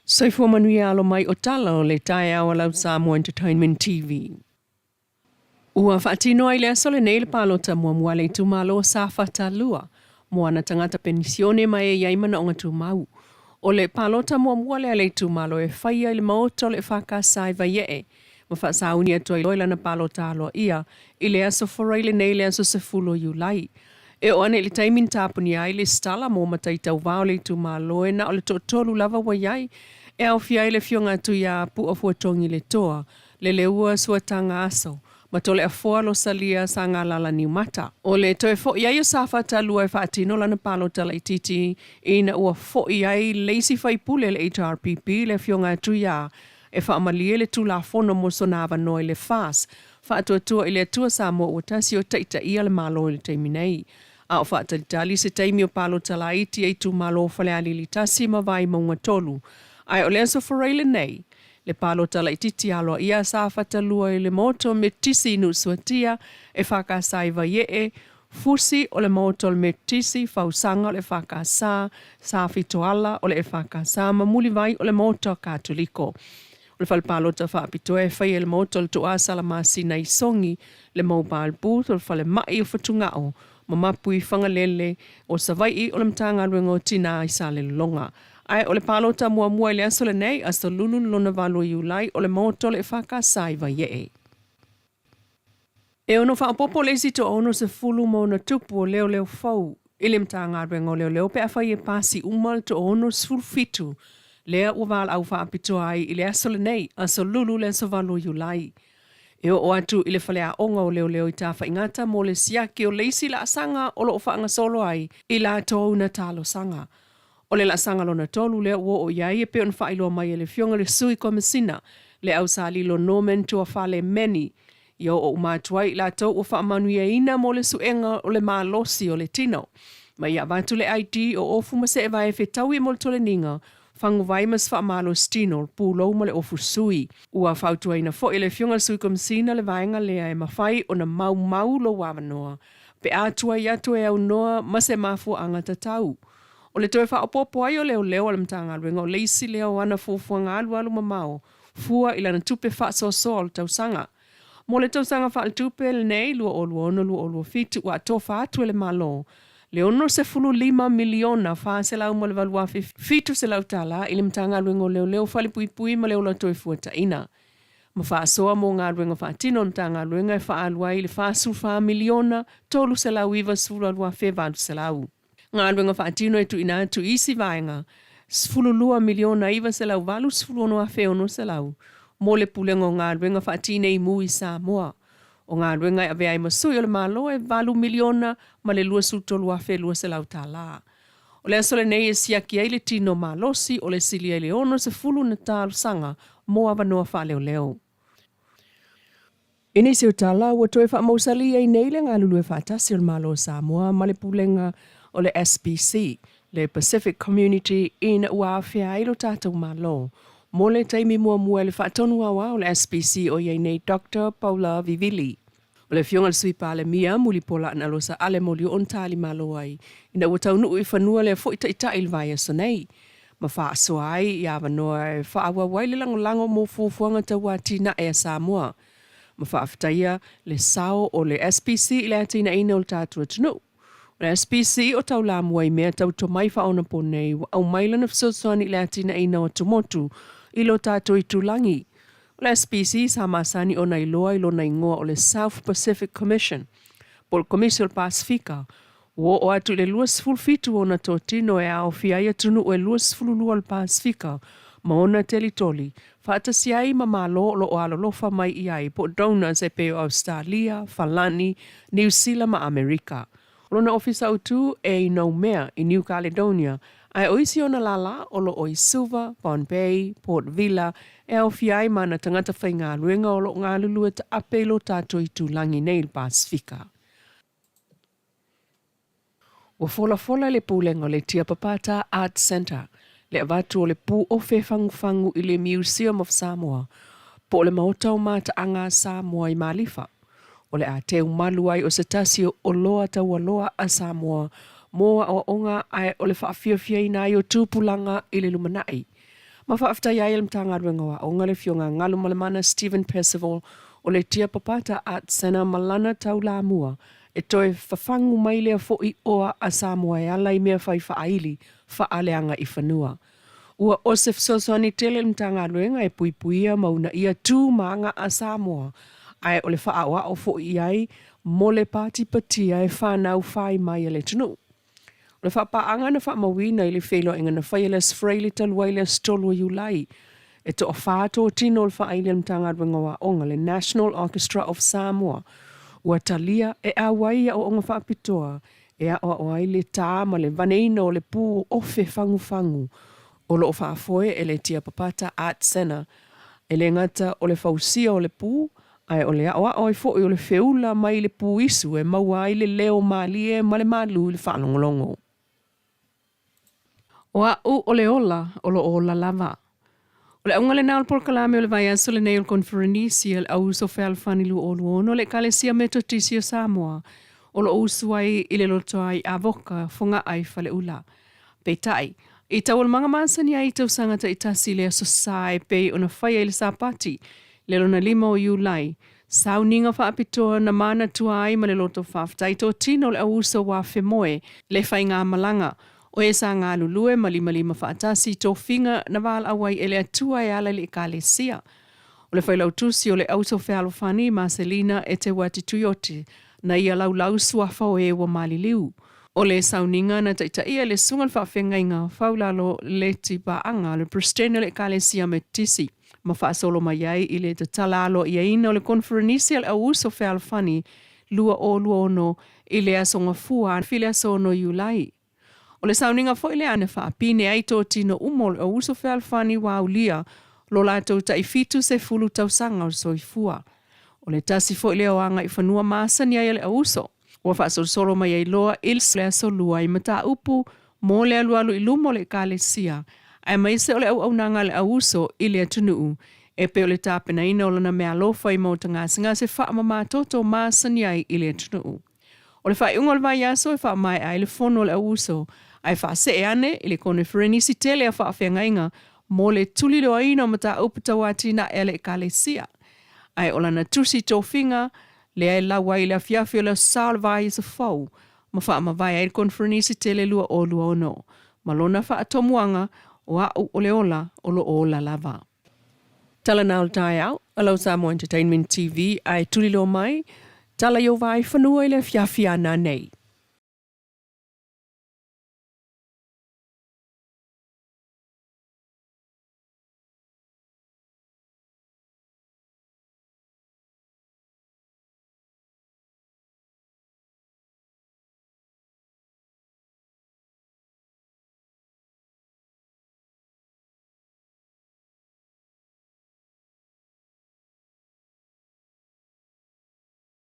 Soifua manuia alo mai o tala o le taeao a lau Samoa Entertainment TV. Ua faatino ai le aso lenei le palota muamua a le itumalo o Safata 2 mo ana tagata penisione ma e i ai manaoga tumau. O le palota muamua lea a le itumalo e faia i le Maota o le EFKS i Vaiee ma faasauni atu ai loa i lana palota aloaia i le aso Forai lenei le aso 10 o Iulai. E oo ane i le taimi na tapunia ai lesitala mo matai tauva o le itumalo e na o le toatolu lava ua i ai, e aofia ai le afioga a Tuia Pu'a Fuatogi Letoa, Leleua Suataga Aso, ma Toleafoa Losalia Sagalala Niumata. O le toe fo'i ai o Safata 2 e faatino lana palota laitiiti ina ua fo'i ai le isi faipule a le HRPP le afioga a Tuia e faamalie le Tulafono mo sona avanoa i le FAS, Faatuatua i le Atua Samoa ua tasi o taitaia le Malo i le taimi nei. A o faatalitali se taimi o palota laiti a itumalo o Falealili 1 ma Vaimauga 3. Ae o le Aso Faraile lenei, le palota laititi aloaia a Safata 2 i le Maota o Metotisi i Nuusuatia, EFKS i Vaiee, Fusi o le Maota o le Metotisi, Fausaga o le EFKS, Safitoala o le EFKS ma Mulivai o le Maota Katoliko. O le fale palota faapitoa e faia i le Maota o le Toa Salamasina i Sogi, le Mobile Booth o le Falemai o Fatugao ma Mapuifagalele o Savai'i o le Matagaluega o Tinā i Salelologa. Ae o le palota muamua i le aso lenei, aso Lulu le lona 8 o Iulai, o le Maota o le EFKS i Vaiee. E ono faaopoopo le isi toa 60 ma ona tupu o leoleo fou i le Matagaluega o Leoleo pe afai e pasi uma le toa 67 lea ua valaau faapitoa ai i le aso lenei, aso Lulu le aso 8 o Iulai. E oo atu i le faleaoga o leoleo i Tafaigata mo le siaki o le isi laasaga o lo o faagasolo ai i latou na talosaga. O le laasaga lona tolu lea ua oo i ai e pei ona faailoa mai e le Afioga i le Sui Komesina, le Ausalilo Norman Tuafale Manny, ia oo uma atu ai i latou ua faamanuiaina mo le suega o le malosi o le tino. Ma ia avatu le ID o ofu ma seevae e fetaui mo le toleniga, faguvai ma se faamalosi tino, le pulou ma le ofu sui. Ua fautuaina foi e le Afioga i le Sui Komesina le vaega lea e mafai ona maumau lou avanoa pe a tuai atu e aunoa ma se mafuaaga tatau. O le toe faaopoopo ai o leoleo a le Matagaluega o le isi lea o ana fuafuaga alualu mamao fua i lana tupe faasoasoa o le tausaga. Mo le tausaga faaletupe lenei 2026/2027 ua atofa atu e le Malo le $65 miliona $408,700 tala i le Matagaluega o Leoleo, Falepuipui ma le Ola Toefuataiga ma faasoa mo galuega faatino a le Matagaluega e faaalu ai le $44 miliona $392,800. Galuega faatino e tuuina atu i isi vaega $12,986,600 mo le Pulega o Galuega Faatinei Mu i Samoa. O galuega e avea ai ma sui o le Malo e $8 miliona ma le $23,200. O le aso lenei e siaki ai le tino malosi o le silia i le 60 na talosaga mo avanoa faaleoleo. I nisi o tala, ua toe faamausali ai nei le galulue faatasi o le Malo o Samoa ma le Pulega o le SPC, le Pacific Community ina ua afea ai lo tatou Malo mo le taimi muamua e le Faatonu Aoao o le SPC o i ai nei Doctor Paula Vivili. O le Afioga i le Sui Palemia, Mulipola Anarosa Ale Molioo na talimalo ai ina ua taunuu i fanua lea foi taitai i le vaiaso nei ma faasoa ai i avanoa e faaauau ai le lagolago mo fuafuaga tau atinae a Samoa ma faafetaia le sao o le SPC i le atinaeina o le tatou atunuu. O le SPC o taulamua i mea tau tomai faaonaponei ua aumai lana fesoasoani i le atinaeina o atumotu i lo tatou itulagi. O le SPC sa masani ona iloa i lona igoa o le South Pacific Commission po o le Komisi o le Pasefika. Ua oo atu i le 27 ona totino e aofia ai atunuu e 22 o le Pasefika ma ona telitoli, faatasi ai ma Malo o lo o alolofa mai i ai po o donors e pei o Ausetalia, Falani, Niu Sila ma Amerika. O lona ofisa autu e i Noumea i New Caledonia, ae o isi ona lālā o lo o i Suva, Bonne Bay, Port Vila, e aofia ai ma ana tagata faigaluega o lo o galulue taape i lo tatou itulagi nei i le Pasefika. Ua folafola le Pulega o le Tiapapata Arts Centre le avatu o le pū ofe fagufagu i le Museum of Samoa po o le Maota o Mataaga a Samoa i Malifa. O le a teu malu ai o se tasi o oloa taualoa a Samoa mo aoaoga ae o le faafiafiaina ai o tupulaga i le lumanai. Ma faafetai ai e le Matagaluega o Aoga le Afioga Galumalemana Steven Percival o le Tiapapata Arts Centre ma lana taulamua e toe fafagu mai lea foi oa a Samoa e ala i mea fai faaili faaleaga i fanua. Ua o se fesoasoani tele le Matagaluega e puipuia ma uunaia tu ma aga a Samoa, ae o le faaoao foi i ai mo le patipatia e fanau fai mai a le atunuu. O le faapaaga na faamauina i le feiloaiga na faia i le Aso Faraile talu ai le aso 3 o Iulai, e toafa totino o le faaili a le Matagaluega o Aoga, le National Orchestra of Samoa, ua talia e auai i aoaoga faapitoa e aoao ai le tā ma le vaneina o le pū ofe fagufagu o lo o faafoe e le Tiapapata Art Centre. E le gata o le fausia o le pū, ae o le aoao ai foi o le feula mai le pū isu e maua ai le leo malie ma le malū i le faalogologo. O a'u o le ola o lo o ola lava. O le auga lena o le polokalame o le vaiaso lenei o le Koneferenisi a le Au Uso Fealofani 2026 a le Ekalesia Metotisi o Samoa o lo o usu ai i le lotoa i Avoka, Fogaa i Faleula. Peitai, i taualumaga masani ai i tausaga taitasi i le Aso Sa e pei ona faia i le Sapati, le lona lima o Iulai, sauniga faapitoa na manatua ai ma le loto faafetai totino o le au uso ua femoe le faigamalaga o e sa galulue ma limalima faatasi i tofiga na valaau ai e le Atua e ala i le Ekalesia. O le Failautusi o le Auso Fealofani, Marcelina Eteuati Tuioti, na ia laulau suafa o e ua maliliu. O le sauniga na taitaia e le Susuga i le Faafeagaiga Faulalo Leti Paaga, le Peresetene o le Ekalesia Metotisi, ma faasolo mai ai i le tatala aloaiaina o le Koneferenisi a le Au Uso Fealofani 2026 i le Aso Gafua i le aso 6 Iulai. O le sauniga foi lea na faapine ai totino uma o le Au Uso Fealofani ua aulia lo latou tai 70 tausaga o le soifua. O le tasi foi lea o agaifanua masani ai a le Au Uso. Ua faasolosolo mai ai loa i le aso Lua i mataupu mo le alualu i luma o le Ekalesia, aemaise o le auaunaga a le Au Uso i le atunuu, e pei o le tapenaina o lana meaalofa i maota gasegase faamamatoto masani ai i le atunuu. O le faaiuga o le vaiaso e faamaea ai le fono a le Au Uso, ae faasee ane i le koneferenisi tele a faafeagaiga mo le tuliloaina o mataupu tau atinae a le Ekalesia. Ae o lana tusi tofiga lea e lau ai i le afiafi o le Aso Sa o le vaiaso fou ma faamavae ai le koneferenisi tele 2026 ma lona faatomuaga o a'u o le ola o lo o ola lava. Tala na o le taeao a lau Samoa Entertainment TV ae tuliloa mai, tala i ou vaai fanua i le afiafi a nanei.